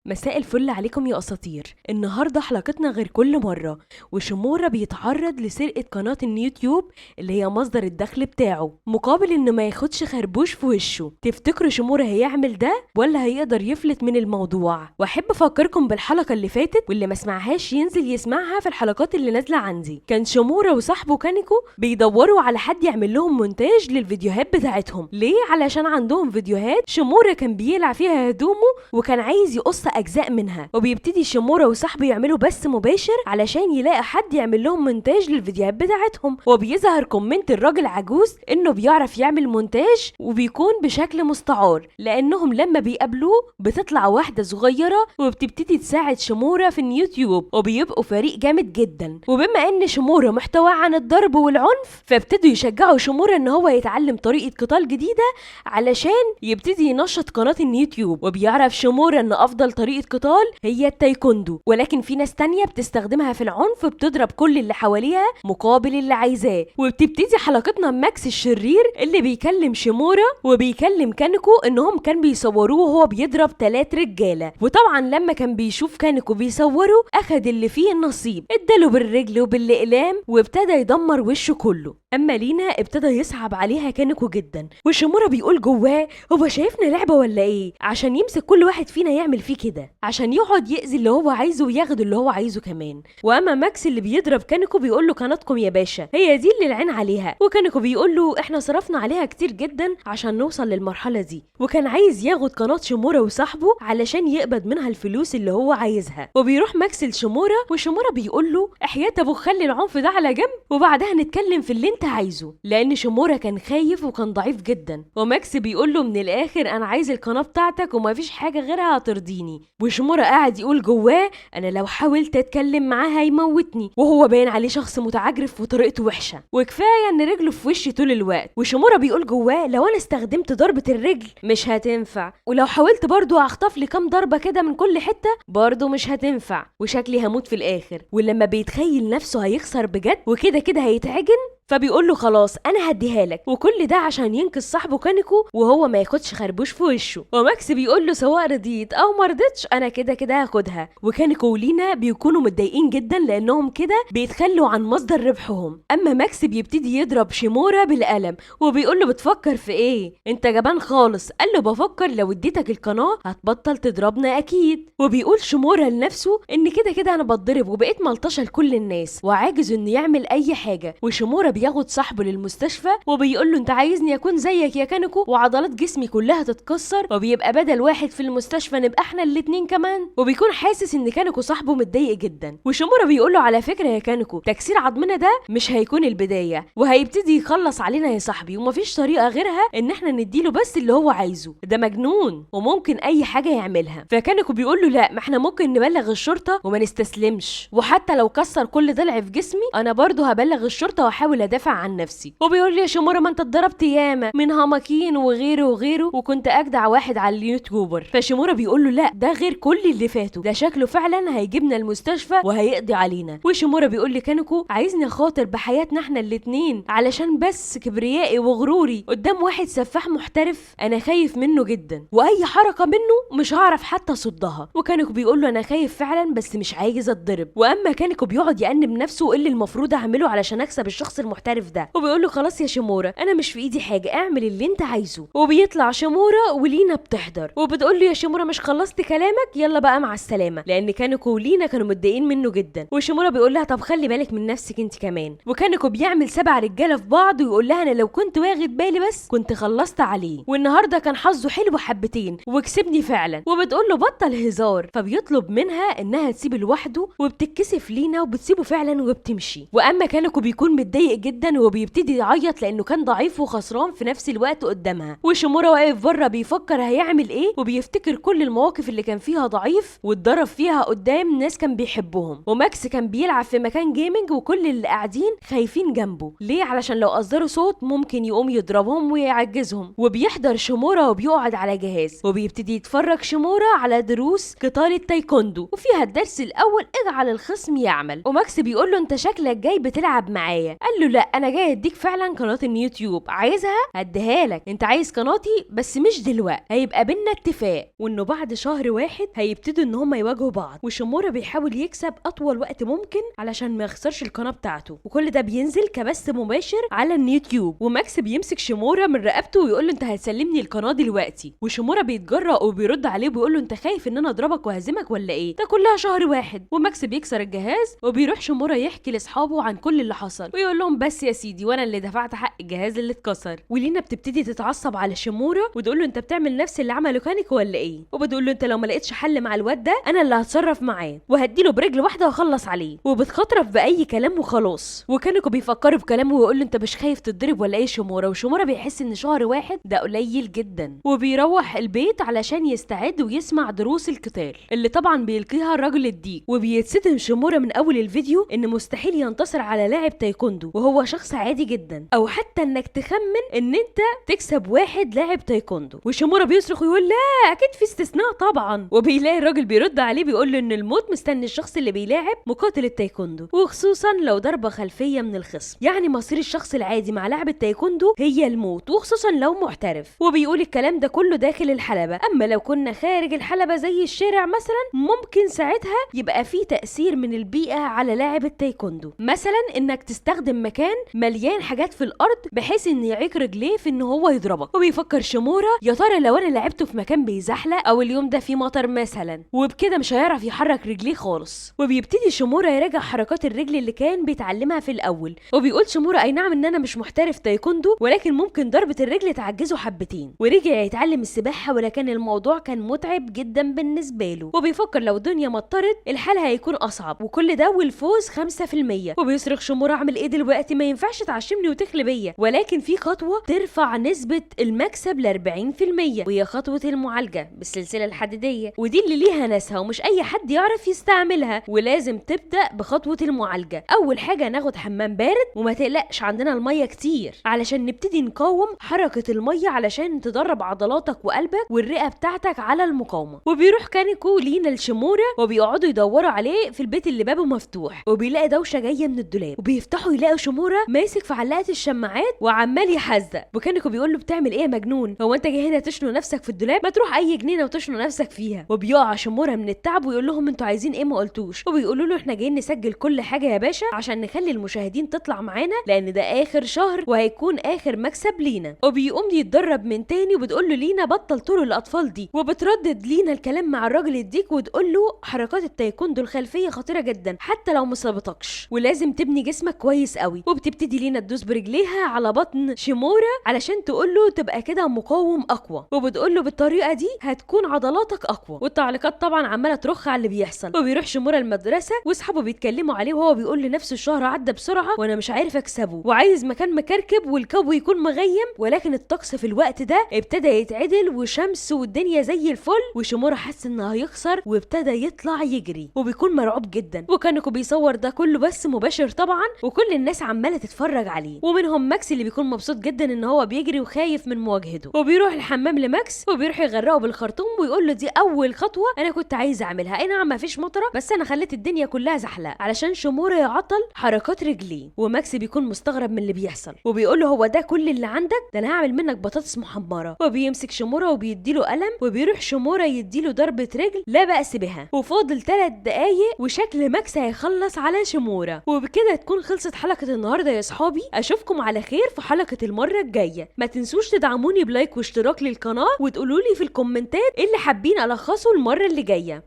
مساء الفل عليكم يا اساطير. النهارده حلقتنا غير كل مرة، وشموره بيتعرض لسرقة قناة اليوتيوب اللي هي مصدر الدخل بتاعه مقابل انه ما ياخدش خربوش في وشه. تفتكروا شموره هيعمل ده ولا هيقدر يفلت من الموضوع؟ واحب افكركم بالحلقة اللي فاتت، واللي ما سمعهاش ينزل يسمعها في الحلقات اللي نازله عندي. كان شموره وصاحبه كانيكو بيدوروا على حد يعمل لهم مونتاج للفيديوهات بتاعتهم. ليه؟ علشان عندهم فيديوهات شموره كان بيقلع فيها هدومه وكان عايز يقص اجزاء منها، وبيبتدي شموره وصاحبه يعملوا بث مباشر علشان يلاقي حد يعمل لهم مونتاج للفيديوهات بتاعتهم. وبيظهر comment الراجل عجوز انه بيعرف يعمل مونتاج وبيكون بشكل مستعار، لانهم لما بيقابلوه بتطلع واحدة صغيرة وبتبتدي تساعد شموره في اليوتيوب وبيبقوا فريق جامد جدا. وبما ان شموره محتواه عن الضرب والعنف، فابتدوا يشجعوا شموره ان هو يتعلم طريقه قتال جديدة علشان يبتدي ينشط قناة اليوتيوب. وبيعرف شموره ان افضل طريقه قتال هي التايكوندو، ولكن في ناس تانية بتستخدمها في العنف، بتضرب كل اللي حواليها مقابل اللي عايزاه. وبتبتدي حلقتنا ماكس الشرير اللي بيكلم شموره وبيكلم كانيكو انهم كان بيصوروه وهو بيضرب 3 رجاله، وطبعا لما كان بيشوف كانيكو بيصوره اخد اللي فيه النصيب، اداله بالرجل وبالاقلام وابتدى يدمر وشه كله. اما لينا ابتدى يصعب عليها كانيكو جدا، وشموره بيقول جواه هو شايفنا لعبه ولا ايه عشان يمسك كل واحد فينا يعمل فيه كده، عشان يقعد يأذي اللي هو عايزه وياخد اللي هو عايزه كمان. واما ماكس اللي بيضرب كانيكو بيقول له قناتكم يا باشا هي دي اللي العين عليها، وكانيكو بيقول له احنا صرفنا عليها كتير جدا عشان نوصل للمرحلة دي، وكان عايز ياخد قناة شموره وصاحبه علشان يقبض منها الفلوس اللي هو عايزها. وبيروح ماكس لشموره وشموره بيقول له احياء ابو خلي العنف ده على جنب وبعدها نتكلم في اللي انت عايزه، لان شموره كان خايف وكان ضعيف جدا. وماكس بيقول له من الاخر انا عايز القناة بتاعتك ومفيش حاجة غيرها هترضيني. وشموره قاعد يقول جواه انا لو حاولت اتكلم معاه هيموتني، وهو باين عليه شخص متعجرف وطريقته وحشة، وكفاية ان رجله في وشي طول الوقت. وشموره بيقول جواه لو انا استخدمت ضربه الرجل مش هتنفع، ولو حاولت برضو اخطف لي كام ضربه كده من كل حتة برضو مش هتنفع، وشكلي هموت في الاخر. ولما بيتخيل نفسه هيخسر بجد وكده كده هيتعجن، فبيقول له خلاص انا هديها لك، وكل ده عشان ينقذ صاحبه كانيكو وهو ما ياخدش خربوش في وشه. وماكس بيقول له سواء رضيت او ما رضيتش انا كده كده هاخدها. وكانيكو ولينا بيكونوا متضايقين جدا لانهم كده بيتخلوا عن مصدر ربحهم. اما ماكس بيبتدي يضرب شموره بالقلم وبيقول له بتفكر في ايه انت جبان خالص؟ قال له بفكر لو اديتك القناة هتبطل تضربنا اكيد. وبيقول شموره لنفسه ان كده كده انا بتضرب وبقيت ملطشه لكل الناس وعاجز انه يعمل اي حاجة. وشموره بياخد صاحبه للمستشفى وبيقول له انت عايزني اكون زيك يا كانيكو وعضلات جسمي كلها تتكسر، وبيبقى بدل واحد في المستشفى نبقى احنا الاتنين كمان. وبيكون حاسس ان كانيكو صاحبه متضايق جدا. وشموره بيقول له على فكرة يا كانيكو تكسير عظمنا ده مش هيكون البداية، وهيبتدي يخلص علينا يا صاحبي، ومفيش طريقه غيرها ان احنا نديله بس اللي هو عايزه، ده مجنون وممكن اي حاجة يعملها. فكانيكو بيقول له لا، ما احنا ممكن نبلغ الشرطة وما نستسلمش، وحتى لو كسر كل ضلع في جسمي انا برضه هبلغ الشرطة واحاول ادافع عن نفسي. وبيقول لي يا شموره ما انت اتضربت ياما من هماكين وغيره وغيره وكنت اجدع واحد على اليوتيوبر. فشموره بيقول له لا ده غير كل اللي فاته، ده شكله فعلا هيجيبنا المستشفى وهيقضي علينا. وشموره بيقول لكانيكو عايزني اخاطر بحياتنا احنا الاتنين علشان بس كبريائي وغروري قدام واحد سفاح محترف انا خايف منه جدا، واي حركة منه مش هعرف حتى اصدها. وكانيكو بيقول له انا خايف فعلا بس مش عايز اتضرب. واما كانيكو بيقعد يأنب نفسه وايه اللي المفروض اعمله علشان اكسب الشخص المحترف ده، وبيقول له خلاص يا شموره انا مش في ايدي حاجة اعمل اللي انت عايزه. وبيطلع شموره ولينا بتحضر وبتقول له يا شموره مش خلصت كلامك يلا بقى مع السلامة، لان كانيكو ولينا كانوا متضايقين منه جدا. وشموره بيقول لها طب خلي بالك من نفسك انت كمان. وكانيكو بيعمل 7 رجاله في بعض ويقول لها انا لو كنت واخد بالي بس كنت خلصت عليه، والنهارده كان حظه حلو حبتين وكسبني فعلا. وبتقول له بطل هزار، فبيطلب منها انها تسيبه لوحده، وبتتكسف لينا وبتسيبه فعلا وبتمشي. واما كانيكو بيكون متضايق جدا وبيبتدي يعيط لانه كان ضعيف وخسران في نفس الوقت قدامها. وشموره واقف بره بيفكر هيعمل ايه، وبيفتكر كل المواقف اللي كان فيها ضعيف واتضرب فيها قدام ناس كان بيحبهم. وماكس كان بيلعب في مكان gaming وكل اللي قاعدين خايفين جنبه، ليه؟ علشان لو اصدروا صوت ممكن يقوم يضربهم ويعجزهم. وبيحضر شموره وبيقعد على جهاز وبيبتدي يتفرج شموره على دروس قتال التايكوندو، وفيها الدرس الاول اجعل الخصم يعمل. وماكس بيقول له انت شكلك جاي بتلعب معايا، قال له لا لا انا جاي اديك فعلا قناة اليوتيوب، عايزها هديها لك، انت عايز قناتي بس مش دلوقتي، هيبقى بينا اتفاق. وانه بعد شهر واحد هيبتدوا ان هم يواجهوا بعض، وشيمورا بيحاول يكسب اطول وقت ممكن علشان ما يخسرش القناة بتاعته، وكل ده بينزل كبث مباشر على اليوتيوب. وماكس بيمسك شيمورا من رقبته ويقول له انت هتسلمني القناة دلوقتي، وشيمورا بيتجرأ وبيرد عليه وبيقول له انت خايف ان انا اضربك وهزمك ولا ايه؟ ده كلها شهر واحد. وماكس بيكسر الجهاز وبيروح شيمورا يحكي لاصحابه عن كل اللي حصل ويقول لهم بس يا سيدي وانا اللي دفعت حق الجهاز اللي اتكسر. ولينا بتبتدي تتعصب على شيمورا وتقول له انت بتعمل نفس اللي عمله كانيكو ولا ايه؟ وبتقول له انت لو ما لقيتش حل مع الواد ده انا اللي هتصرف معاه وهديله برجل واحدة واخلص عليه، وبتخطرف باي كلام وخلاص. وكانيكو بيفكروا بكلامه ويقول له انت مش خايف تتضرب ولا ايه شيمورا؟ وشيمورا بيحس ان شهر واحد ده قليل جدا، وبيروح البيت علشان يستعد ويسمع دروس القتال اللي طبعا بيلقيها الراجل الديك. وبيتصدم شيمورا من اول الفيديو ان مستحيل ينتصر على لاعب تايكوندو وهو شخص عادي جدا، او حتى انك تخمن ان انت تكسب واحد لاعب تايكوندو. وشيمورا بيصرخ ويقول لا اكيد في استثناء طبعا، وبيلاقي الراجل بيرد عليه بيقول له ان الموت مستني الشخص اللي بيلاعب مقاتل التايكوندو، وخصوصا لو ضربه خلفية من الخصم، يعني مصير الشخص العادي مع لاعب التايكوندو هي الموت، وخصوصا لو محترف. وبيقول الكلام ده كله داخل الحلبة، اما لو كنا خارج الحلبة زي الشارع مثلا ممكن ساعتها يبقى في تاثير من البيئة على لاعب التايكوندو، مثلا انك تستخدم مكان مليان حاجات في الارض بحيث ان يعيق رجليه في ان هو يضربك. وبيفكر شيمورا يا ترى لو انا لعبته في مكان بيزحلق او اليوم ده فيه مطر مثلا، وبكده مش هيعرف يحرك رجليه خالص. وبيبتدي شيمورا يراجع حركات الرجل اللي كان بيتعلمها في الاول، وبيقول شيمورا اي نعم ان انا مش محترف تايكوندو ولكن ممكن ضربه الرجل تعجزه حبتين. ورجع يتعلم السباحة ولكن الموضوع كان متعب جدا بالنسبة له، وبيفكر لو الدنيا مطرت الحال هيكون اصعب، وكل ده والفوز 5%. وبيصرخ شيمورا اعمل ايه دلوقتي؟ ما ينفعش تعشمني وتخلي بيا، ولكن في خطوة ترفع نسبه المكسب ل 40%، وهي خطوة المعالجة بالسلسلة الحديدية، ودي اللي ليها ناسها ومش اي حد يعرف يستعملها، ولازم تبدا بخطوة المعالجة. اول حاجة ناخد حمام بارد، وما تقلقش عندنا المية كتير علشان نبتدي نقاوم حركة المية علشان تدرب عضلاتك وقلبك والرئه بتاعتك على المقاومة. وبيروح كانيكو لينا لشيمورا وبيقعدوا يدوروا عليه في البيت اللي بابه مفتوح، وبيلاقي دوشه جاية من الدولاب، وبيفتحوا يلاقوا شيمورا ماسك في علاقة الشماعات وعمال يحزق. وكانيكو بيقول له بتعمل ايه يا مجنون؟ هو انت جاي هنا تشنو نفسك في الدولاب؟ ما تروح اي جنينة وتشنو نفسك فيها. وبيقع شيمورا من التعب ويقول لهم انتوا عايزين ايه ما قلتوش؟ وبيقولوا له احنا جايين نسجل كل حاجة يا باشا عشان نخلي المشاهدين تطلع معانا، لان ده اخر شهر وهيكون اخر مكسب لينا. وبيقوم يتدرب من تاني، وبتقول له لينا بطل طرق الاطفال دي، وبتردد لينا الكلام مع الراجل الديك وتقول له حركات التايكوندو الخلفية خطيرة جدا حتى لو ما صابتكش، ولازم تبني جسمك كويس قوي. وبتبتدي لينا تدوس برجليها على بطن شيمورا علشان تقول له تبقى كده مقاوم اقوى، وبتقول له بالطريقة دي هتكون عضلاتك اقوى. والتعليقات طبعا عماله ترخ على اللي بيحصل. وبيروح شيمورا المدرسة واصحابه بيتكلموا عليه وهو بيقول لنفسه الشهر عدى بسرعة وانا مش عارف اكسبه، وعايز مكان مكركب والكو يكون مغيم، ولكن الطقس في الوقت ده ابتدى يتعدل وشمس والدنيا زي الفل. وشيمورا حس انه هيخسر وابتدى يطلع يجري وبيكون مرعوب جدا، وكانكو بيصور ده كله بس مباشر طبعا، وكل الناس عماله تتفرج عليه، ومنهم ماكس اللي بيكون مبسوط جدا ان هو بيجري وخايف من مواجهته. وبيروح الحمام لماكس وبيروح يغرقه بالخرطوم ويقول له دي اول خطوة انا كنت عايز اعملها، اي نعم مفيش مطره بس انا خليت الدنيا كلها زحلقه علشان شيمورا يعطل حركات رجليه. وماكس بيكون مستغرب من اللي بيحصل وبيقول له هو ده كل اللي عندك؟ ده انا هعمل منك بطاطس محمرة. وبيمسك شيمورا وبيديله قلم، وبيروح شيمورا يديله ضربه رجل لا بأس بها، وفاضل 3 دقايق وشكل ماكس هيخلص على شيمورا. وبكده تكون خلصت حلقة النهارده يا صحابي، اشوفكم على خير في حلقة المرة الجاية. ما تنسوش تدعموني ب like واشتراك للقناة، وتقولوا لي في الكومنتات ايه اللي حابين الخصه المرة اللي جاية.